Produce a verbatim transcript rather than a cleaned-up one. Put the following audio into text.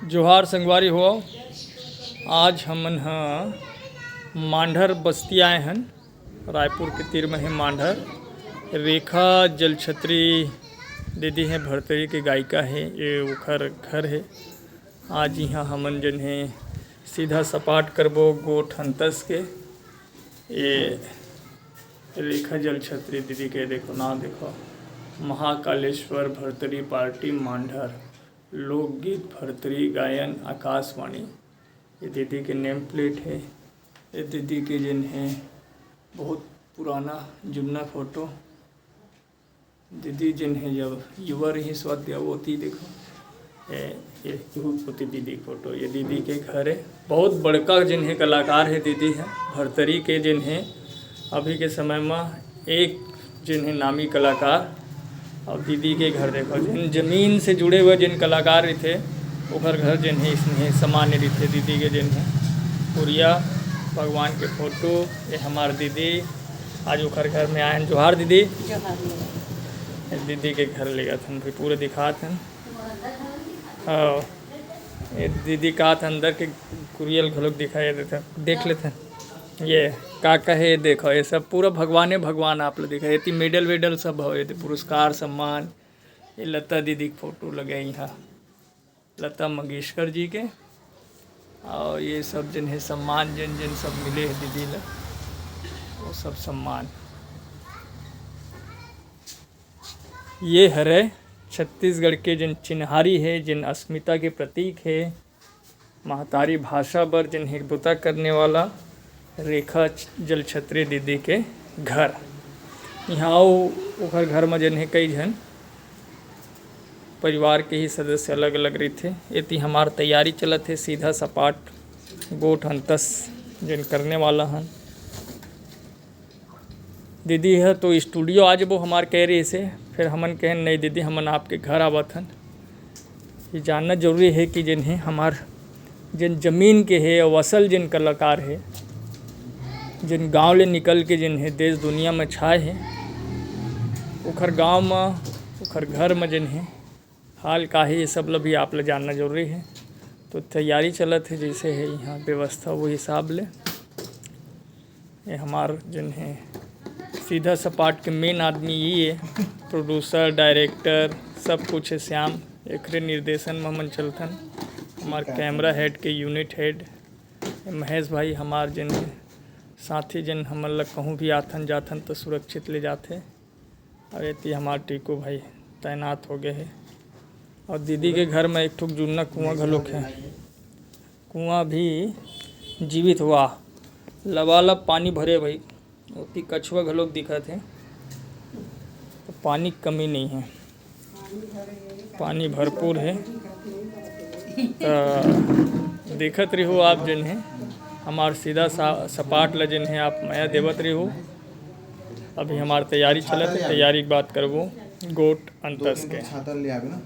जोहार संगवारी हो, आज हमन ह मांढर बस्ती आए हन। रायपुर के तीर में हे मांढर। रेखा जलछत्री दीदी हे, भरतरी के गायिका हे, ये ओखर घर हे। आज इहाँ हमन जन हे सीधा सपाट करबो गोठ अंतस के। ये रेखा जलछत्री दीदी के देखो, नाम देखो, महाकालेश्वर भरतरी पार्टी मांढर, लोकगीत भरतरी गायन आकाशवाणी। ये दीदी के नेम प्लेट हे। ये दीदी के जन हे बहुत पुराना जुन्ना फोटो। दीदी जन हे जब युवा रहिस, स्वाद दिया वो ती देखो। ये, ये ओती दीदी के फोटो, ये दीदी के घर हे। बहुत बड़का जन हे कलाकार हे दीदी हे। भरतरी के जन हे अभी के समय म एक जन हे नामी कलाकार। और दीदी के घर देखो, जिन जमीन से जुड़े हुए जिन कलाकार रहिथे, ओखर घर जिन हे इसने सामान्य रहिथे। दीदी के जिन हे पुरिया, भगवान के फोटो, ये हमार दीदी, आज ओखर घर में आए हैं। जोहार दीदी। जोहार। ये दीदी के घर लेगत हन, फिर पूरा दिखात हन। हाँ, ये दीदी का अंदर के कुरियल घलोक दिखाई देता, देख लेते हैं। ये का कहे, देखो, ये सब पूरा भगवाने भगवान आप लोग देखा। ये मेडल वेडल सब हवे, ये पुरस्कार सम्मान। ये लता दीदी के फोटो लगे यहाँ, लता मंगेशकर जी के। और ये सब जन हे सम्मान, जन जन सब मिले हे दीदी ला, वो सब सम्मान। ये हरे छत्तीसगढ़ के जन चिन्हारी हे, जन अस्मिता के प्रतीक हे, महतारी भाषा बर जन हे बुता करने वाला रेखा जलछत्री दीदी के घर। यहाँ अउ ओखर घर म जन हे कई झन परिवार के ही सदस्य अलग-अलग रहिथे। एती हमार तैयारी चलत हे, सीधा सपाट गोठ अंतस जन करने वाला हन। दीदी ह तो स्टूडियो आ जबो हमार कह रहिस हे, फिर हमन कहेन, "नहीं दीदी, हमन आपके घर आवत हन।" ये जानना जरूरी हे कि जिन हे हमार, जिन जमीन के हे अउ असल जिन कलाकार हे, जिन गांव ले निकल के जिन हे देश दुनिया में छाए हे, ओखर गांव म, ओखर घर म जिन हे हाल का हे, ये सब ल भी आप ल जानना जरूरी हे। तो तैयारी चलत हे, जैसे हे यहाँ व्यवस्था, वो हिसाब ले। ये हमार जन हे सीधा सपाट के मेन आदमी ये हे, प्रोड्यूसर, डायरेक्टर, सब कुछ हे श्याम। एकरे निर्देशन म हमन चलथन। हमार कैमरा हेड के यूनिट हेड ये महेश भाई, हमार जन हे साथी, जन हमन ल कहूँ भी आथन जाथन तो सुरक्षित ले जाथे। अउ एती हमार टीकू भाई तैनात हो गए हे। अउ दीदी के घर में एक ठुक जुन्ना कुआं घलोक हे। कुआं भी जीवित हुआ, लबालब पानी भरे भाई। ओती कछुआ घलोक दिखत हे, तो पानी के कमी नहीं है, पानी भरपूर है। तो देखत रहो आप जन है, हमार सीधा सा-, सपाट ल जन है आप मया देवत रहो। अभी हमार तैयारी चलत है, तैयारी के बात करबो गोट अंतस के। छाता ले आबे ना।